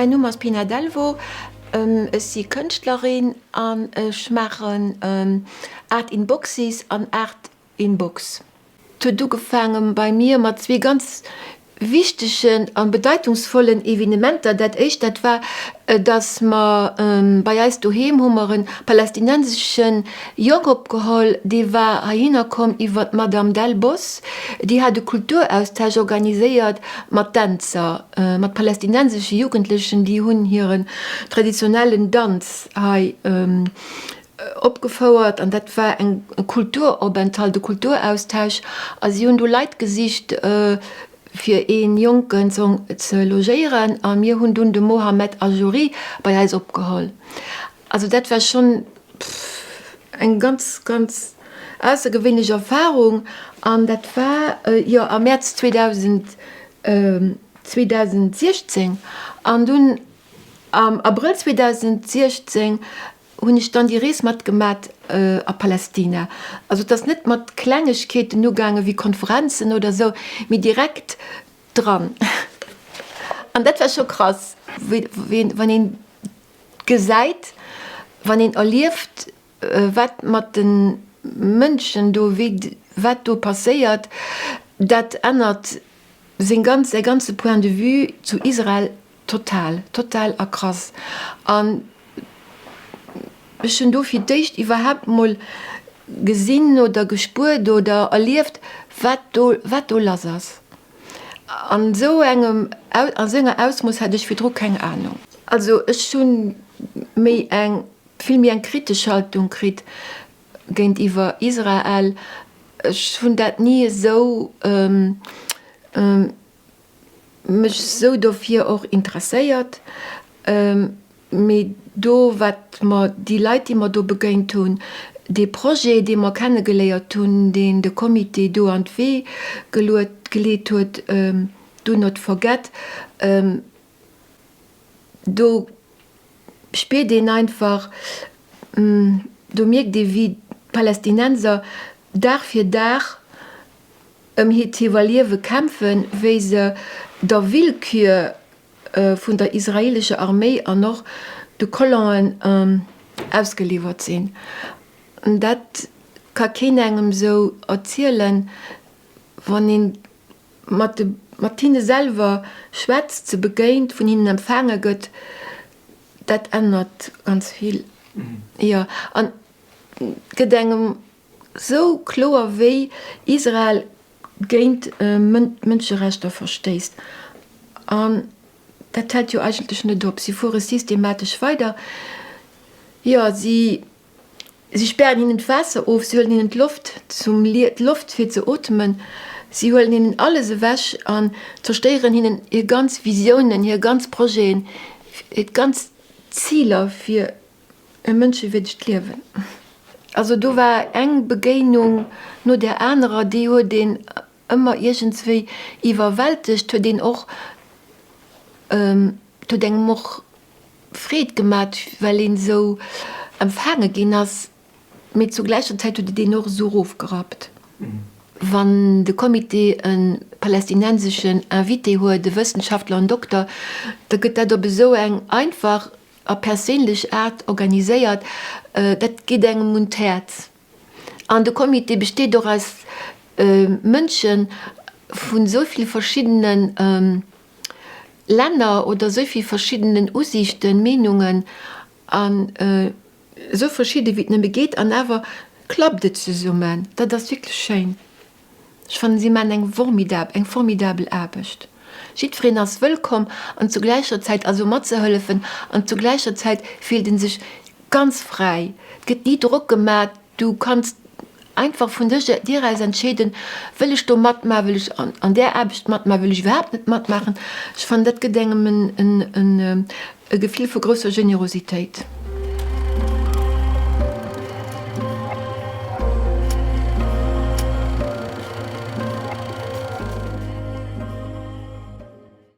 Mäin Numm ass Pina Delvaux, ech si Kënschtlerin an ech maachen Art in Boxes an Art in Box. Et huet ugefaange bei mir mat zwee ganz wichtegen a bedeitungsvollen Evenementer. Dat éischt, dat war, dass mer bei eis doheem hu mer e palästinensesche Jong opgeholl, dee war heihinner komm iwwer d'Madame Delbos. Déi hat e Kulturaustausch organiséiert mat Dänzer, mat palästinensesche Jugendlechen, déi hunn hiren traditionellen Danz hei opgefouert an dat war eng Kulturopenthalt, e Kulturaustausch a si hunn do Leit gesicht fir ee Jonken ze logéieren a mir hunn dunn de Mohamed Ajouri bei eis opgeholl. Also dat war schonn eng ganz, ganz aussergewéinlech Erfarung an dat war, jo, am Mäerz 2016 an dunn am Abrëll 2016 hunn ech dann déi Rees matgemat a Palästina. Also et ass net mat Klengegkeeten ugaangen, wéi Konferenzen oder esou, mee direkt dran. An dat war scho krass, wann een gesäit, wann een erlieft, wat mat de Mënschen do, wéi, wat do passéiert, dat ännert seng ganz, säi ganze Point de vue zu Israel Total, total a krass. An ech hunn do fir d'éischt iwwerhaapt mol gesinn oder gespuert oder erlieft, wat do, wat do lass ass. An esou engem, an esou enger Ausmooss hat ech virdru keng Anung. Also ech hu méi eng, vill méi eng kritesch Haltung kritt géintiwwer Israel. Ech hunn dat ni esou mech sou dofir och interesséiert, mee do wat mer, déi Leit déi mer do begéint hunn, dee Projet dee mer kennegeléiert hunn, deen de Comité do an d'Wee geluet, geleet huet, Do not forget, do spiert een einfach, do mierkt ee wéi d'Palästinenser Dag fir Dag ëm hiert Iwwerliewe kämpfen, wéi se der Willkür vun der israeelescher Arméi an och de Colonen ausgeliwwert sinn. Dat ka keen engem esou erzielen, wann ee mat mat hinne selwer schwätzt, se begéint, vun hinnen empfaange gëtt. Dat ännert ganz vill. Jo, an gëtt engem Sou kloer wéi Israel géint d'Mënscherechter verstéisst. An dat hält jo eigentlech net op. Si fuere systematesch weider. Jo, si si spären hinnen d'Waasser of, si huelen hinnen d'Loft zum d'Loft fir ze ootmen, si huelen hinnen alles ewech an zerstéieren hinnen hir ganz Visiounen, hir ganz Projeten, hir ganz Ziler fir E mënschewierdegt Liewen. Also do war eng Begéinung no där anerer, déi huet een ëmmer iergendswéi iwwerwältegt, huet een och, huet engem och Freed gemat, well een esou empfaange ginn ass, mee zu gläicher Zäit huet et een och esou erofgerappt. Wann de Comité e palästinenseschen Invité huet, e Wëssenschaftler, en Dokter, da gëtt dat op esou eng einfach a perséinlech Aart organiséiert, dat geet engem un d'Häerz. An de Comité besteet och aus Mënsche vun esou vill verschiddene Länner oder esou vill verschiddenen Usiichten, Meenungen an esou verschidde wéi et nëmme geet an awer klappt et zesummen. Dat ass wierklech schéin. Ech fannen si maan eng formidabel, eng formidabel Aarbecht. Jiddwereen ass wëllkomm an zu gläicher Zäit also matzehëllefen an zu gläicher Zäit fillt een sech ganz fräi. Et gëtt ni Drock gemaat, du kanns einfach vun dech, dir aus entscheeden, wëll ech do matmaachen, wëll ech an där Aarbecht matmaachen, wëll ech iwwerhaapt net matmaachen. Ech fannen dat gëtt engem en e Gefill vu grousser Generositéit.